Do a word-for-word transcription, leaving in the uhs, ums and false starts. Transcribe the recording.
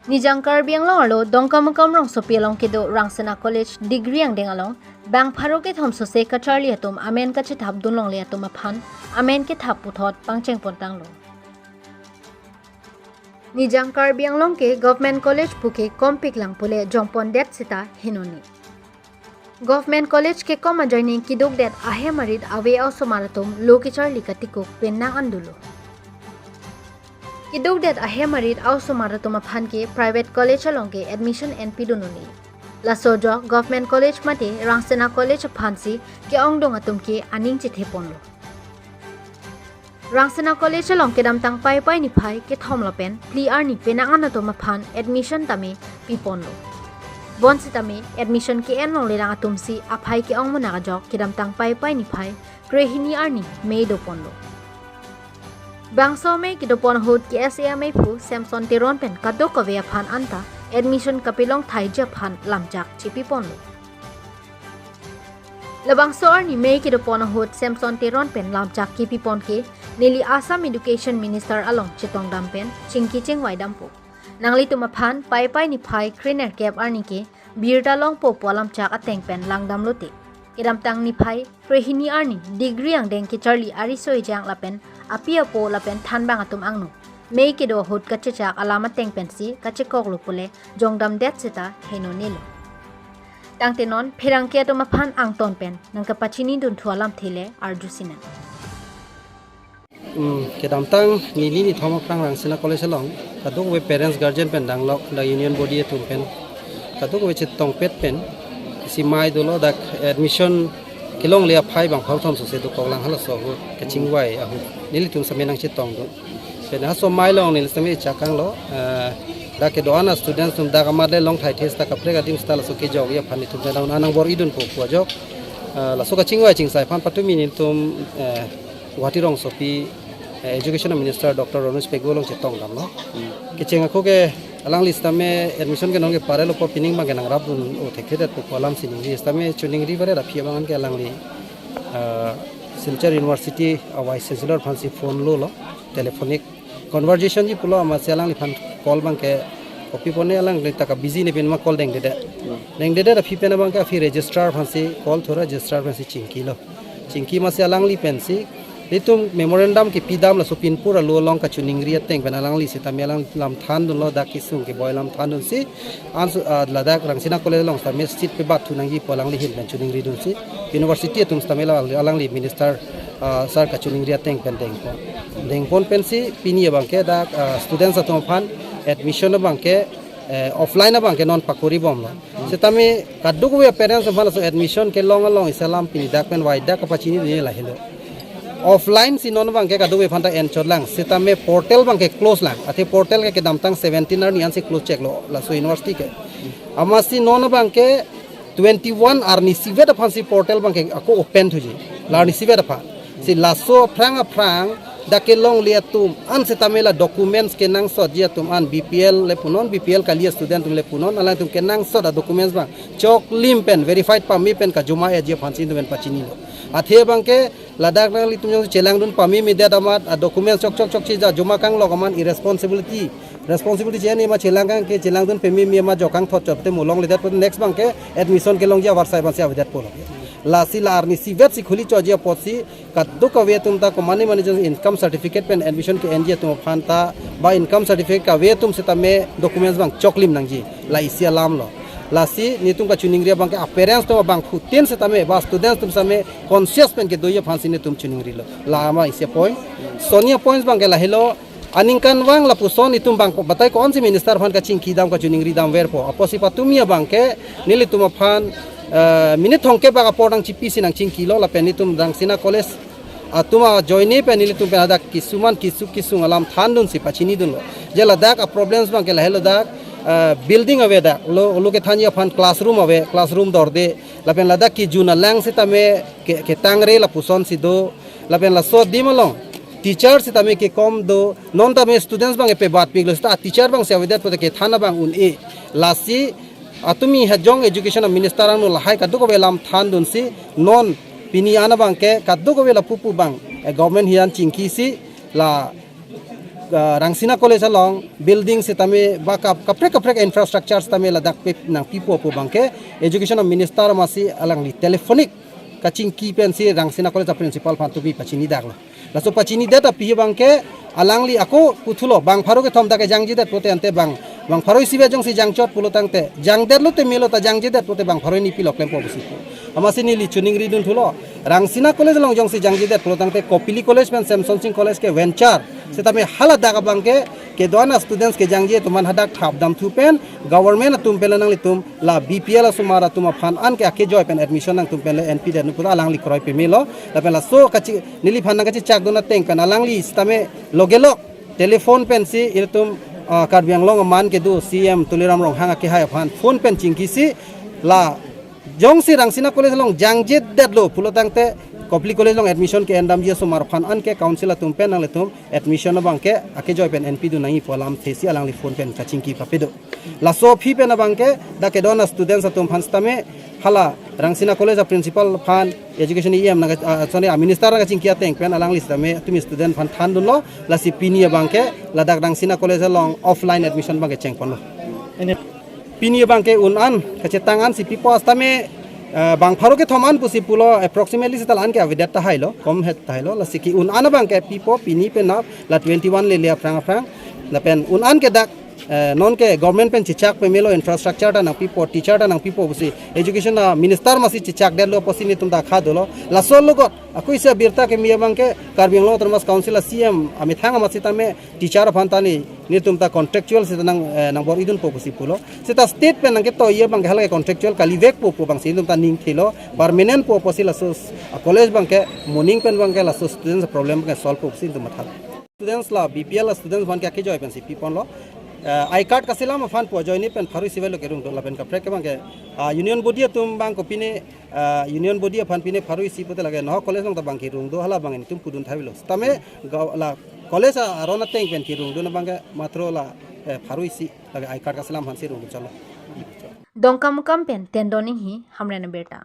Nijang Karbi Anglong arlo Dongkamukam rongsopi along kedo Rangsina College degree angdeng along bang pharo kethom sose kacharli atum amen kachethap dunlongle atum aphan amen kethap puthot pangcheng pontanglo. Nijang Karbi Anglong ke Government College puke kompik lang pule jongpondet seta henoni. Government College kekom ajoine kidukdet ahem arit ave a-osomar atum lo kecharli katikuk penang andulo. Kidukdet ahem arit a-osomar atum aphan ke private college along ke admission enpi dunoni. Laso ajok Government College mate Rangsina College aphansi ke-ongdung atum ke aning chetheponlo. Rangsina College along kedamtang Paipai niphai kethom lapen phli arni penang an atum aphan admission tame piponlo. Bonsitame admission ke-enlongle lang atumsi aphai ke-ong munak ajok kedamtang Paipai niphai krehini arni mei doponlo. Bangso mei kedopon ahut K S A amei aphu Samson Teron pen kadokave aphan anta admission kapelong thaiji aphan lamchak chepiponlo. Labangso arni mei kedopon ahut Samson Teron pen lamchak kepipon ke neli Assam Education Minister along chetongdam pen chingki chingvai dampo. Nanglitum aphan Paipai niphai krenerkep arni ke birta longpo pu alamchak ateng pen langdamlote. Kedamtang niphai krehini arni degree angdeng kecharli ariso ejang lapen api apo lapen thanbang atum angno mei kedo ahut kachechak alam ateng pensi kachekoklo pule jongdamdet seta henonilo. Tangte non pherangke atum aphan angton pen nangkapachini dunthu alamthe le arjusinang. Hmm, kedamtang nini nithom aphrang Rangsina College along kadokave parents guardian pen danglok dak union body atum pen kadokave chetongpet pen isi mei dolo, dak admission kelongle aphai bang pharo kethom sose dokoklang halaso ahut kachingvai ahut nelitum sitame nangchetongdun. Pen halaso mei along neli sitame chakanglo, eh, dak kedo-an a-students atum dak amat le long thai thes ta kaprek adim seta laso kejokji aphan nelitum pen anang bor-idunpo pu ajok, eh, laso kachingvai chingsai aphan patumi nelitum, eh, Guwahati rongsopi, eh, Education Minister Doctor Ronojoy Pegu along chetongdamlo. Kecheng ako ke alangli sitame admission ke non ke parelo pu pining abang ke nangrapdun o thekthedetpo pu alamsi ningri, sitame choningri vare, aphi abang ke alangli, ah, Silchar University a Vice Chancellor aphansi phone lolo, telephonic conversation ji pulo, amatsi alangliphan call abang ke kopi pone, alangli ta ka busy ne pen ma call dengdedet. Dengdedet aphi pen abang ke aphi registrar aphansi call thura, registrar aphansi chingkilo. Chingki amatsi alangli pensi nelitum memorandum kepidam laso pinpur alo along kachoningri ateng pen alangli sitame alang lamthandunlo, dak kesung keboi lamthandunsi ansu, ah, ladak Rangsina College along sitame seat pebat thu nangji pu alangli ahin pen choningridunsi university atum sitame la alangli minister, ah, sir kachoningri ateng pen dengpon. Dengpon pensi pini abang ke dak, ah, students atum aphan admission abang ke, eh, offline abang ke non pakoribomlo. Sitame kadokave parents aphan laso admission kelong along isi alam pini dak pen vaidak kapachinidunji lahelo. Offline si non abang ke kadokave aphanta enchotlang, sitame portal abang ke close lang. Athe portal ke kedamtang seventeen arni ansi close cheklo laso university ke. Amatsi non abang ke twenty-one arni isivet aphansi portal abang ke ako open thuji. La arni isivet aphan. Si laso aphrang aphrang dak kelongle atum an sitame la documents kenangsotji atum an B P L le punon, B P L kali a-student atum le punon, alangtum kenangsot a-documents abang choklim pen verified pame pen kajoma-etji aphansi nelitum pen pachinilo. Athe abang ke ladak nanglitum jongsi chelangdun pamemedet amat, a-documents chok chok chokche ja joma kanglok amat irresponsibility. Responsibility che-en-e ma, chelangkang ke chelangdun pameme ma jokang thot chot te mo longledet pu next abang ke admission kelongji avarsai abangsi avedetpolo. Lasi la arni isivet si khuli choji apotsi kadokave atum ta komane mane jongsi income certificate pen admission ke-enji atum aphanta ba income certificate kave atum sitame documents abang choklim nangji, la isi alamlo. Lasi nelitum kachoningri abang ke a-parents atum abangphutin sitame ba students atum sitame conscious pen kedoji aphansi nelitum choningrilo. La ama isi point. Soni a-points abang ke lahelo, aningkanvang lapuson itum abang batai ko-ansi minister aphan kachingkidam kachoningridam verpo. Apotsi patumi abang ke nelitum aphan, eh, minute thomkep bak apor nangchipisi nangchingkilo lapen nelitum Rangsina College atum ajoine pen nelitum pen hadak kisuman kisuk kisung alam thandunsi pachinidunlo. Je ladak a-problems abang ke lahelo dak, eh, building ave dak, lo, lo kethanji aphan classroom ave, classroom dorde, lapen ladak kejun alang sitame ke, ketangre lapusonsi do, lapen laso adim along teacher sitame kekom do, non tame students abang epebatpiklo seta teacher abangsi avedet pote kethan abang un-e. Lasi atumi hajong education minister angno lahai kadokave alam thandunsi non pini an abang ke kadokave lapupu abang, eh, government ahin chingkisi la Ah, Rangsina College along building sitame ba kap kaprek kaprek infrastructure sitame ladak pe nangpipo pu abangke education minister amatsi alangli telephonic kachingki pensi Rangsina College a principal aphan tumi pachinidak lo. Laso pachinidet aphi abangke alangli ako kuthulo bang pharo kethom dak jangjedet pulote ante bang bang pharo isivet jongsi jangchot pulo tangte jangdetlo te melo ta jangjedet pulote bang pharo ni pilo klempo pusi pu. Amatsi neli choningri dunthulo. Rangsina College along jongsi jangjedet pulo tangte Kopili College pen Semson Sing College ke venture. Sitame haladak abangke kedo-an a students kejangje atum aphan hadak thapdamthu pen government atum pen nanglitum la B P L asomar atum aphan anke akejoi pen admission nangtum pen le enpidet nu puta alangli kroi pemelo. Lapen laso kachi neliphan nangkachichak dun ateng pen alangli sitame logelok telephone pensi ilitum, ah, Karbi Anglong aman kedo C M Tuliram Ronghang akehai aphan phone pen chingkisi la jongsi Rangsina College along jangjedetlo pulo tangte Kopili College along admission ke-endamji asomar aphan anke council atum pen nanglitum admission abangke akejoi pen enpidun nangji pu alamthe si alangli phone pen kachingki papedo. Laso aphi pen abangke dak kedo-an a students atum aphan sitame hala Rangsina College a principal aphan education E M nang, ah, sorry, a minister nangkachingki ateng pen alangli sitame tumi student aphan thandunlo, lasi pini abangke ladak Rangsina College along offline admission abangke chengponlo. Ini pini abangke un-an kachetang an si pipo sitame, eh, bang pharo kethom an pusi pulo approximately seta la-an ke avedet tahailo, kom het tahailo, lasi ke-un an abangke pipo pini penap la twenty-one lele aphrang aphrang. Lapen un-an ke dak, eh, non ke government pen chichak pemelo infrastructure ta nangpipo, teacher ta nangpipo pusi education a minister amatsi chichakdetlo pusi netum ta khadolo. Laso logot ako isi abirta keme abangke Karbi Anglong Autonomous Council a C M amethang amat sitame teacher aphan ta ni netum ta contractual sita nang, eh, nangbor-idunpo pusi pulo. Sita state pen nangketoi abangke halake contractual kalivekpo pu abangsi netum ta ningthelo, permanent po pusi laso a college abangke moning pen abangke laso students problem abangke solve po pusi netum matha. Students la B P L a students abangke akejoi pensi piponlo. Eh, I card kaselam aphan pu ajoine pen pharo isivet lo kerung do lapen kaprek ke abangke, ah, union body atum abang kopine, ah, union body aphan pine pharo isi pulote lake no college along ta abang kerung do hala abang netum pudun thavilo. Sitame ga-, la college a aron ateng pen kerungdun abangke matro la, eh, pharo isi lake I card kaselam aphansi rungdun chalo. Dongkamukam pen Tendon Inghi, Hamren Abirta.